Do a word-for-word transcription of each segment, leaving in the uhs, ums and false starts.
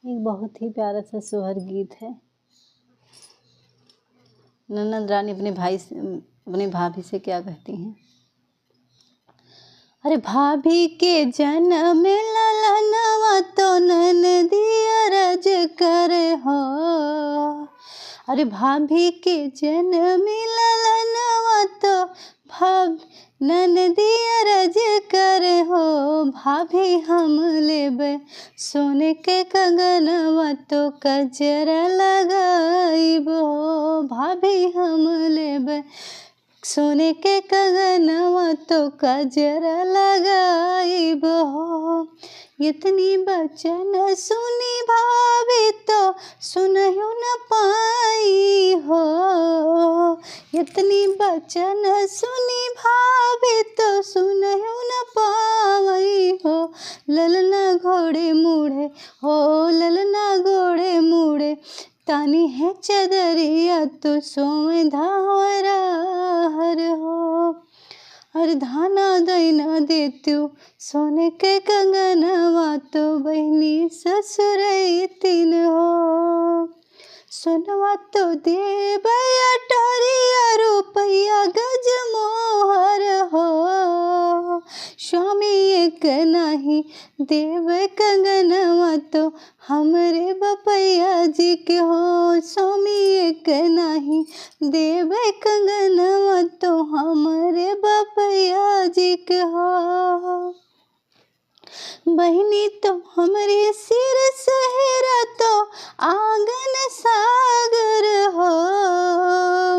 एक बहुत ही प्यारा सा सोहर गीत है। ननद रानी अपने भाई से, अपने भाभी से क्या कहती हैं? अरे भाभी के जनम ललनवा तो ननदिया रज कर हो। अरे भाभी के जनम ललनवा तो भाभी ननदिया रज कर हो। भाभी हम लेबे सोने के कंगनवा तो कजरा लगाइब हो। भाभी हम लेबे सोने के कंगनवा तो कजरा लगाइब हो। इतनी बचन सुनी भाभी तो सुनहु न पाई हो। इतनी बचन सुनी भाभी तो सुनहु न पावई हो। ललना घोड़े मुड़े हो, ललना घोड़े मुड़े, तानी है चदरिया तो सोए धावरा हर हो। अरे धाना दैना देतू सोने के कंगनवा तो बहिनी ससुरैतिन हो। सोनवा तो देबै अटरिया रुपया गज मोहर हो। स्वामी एक नाही देबै कंगनवा तो हमरे बपैया जी के हो। स्वामी एक नाही देबै कंगनवा तो हमरे बपैया जी के हो। बहिनी तो हमरे सिर सेहरा तो आंगन सागर हो।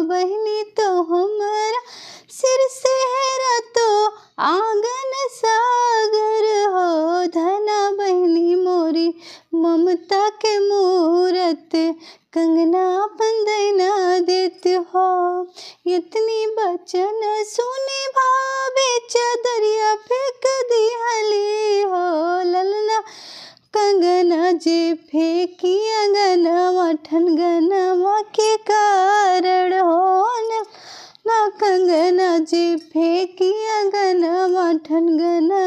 बहिनी तो हमरा सिर सेहरा तो आंगन सागर हो। धना बहिनी मोरी ममता के मूरत, कंगना अपन दैना देत हो। इतनी बचन सुनी भाभी चदरिया फेंक दिहली हो। ललना कंगना जे फेंकी अंगनवा ठनगनवा के कारण हो। ना कंगना जे फेंकी अंगनवा ठनगना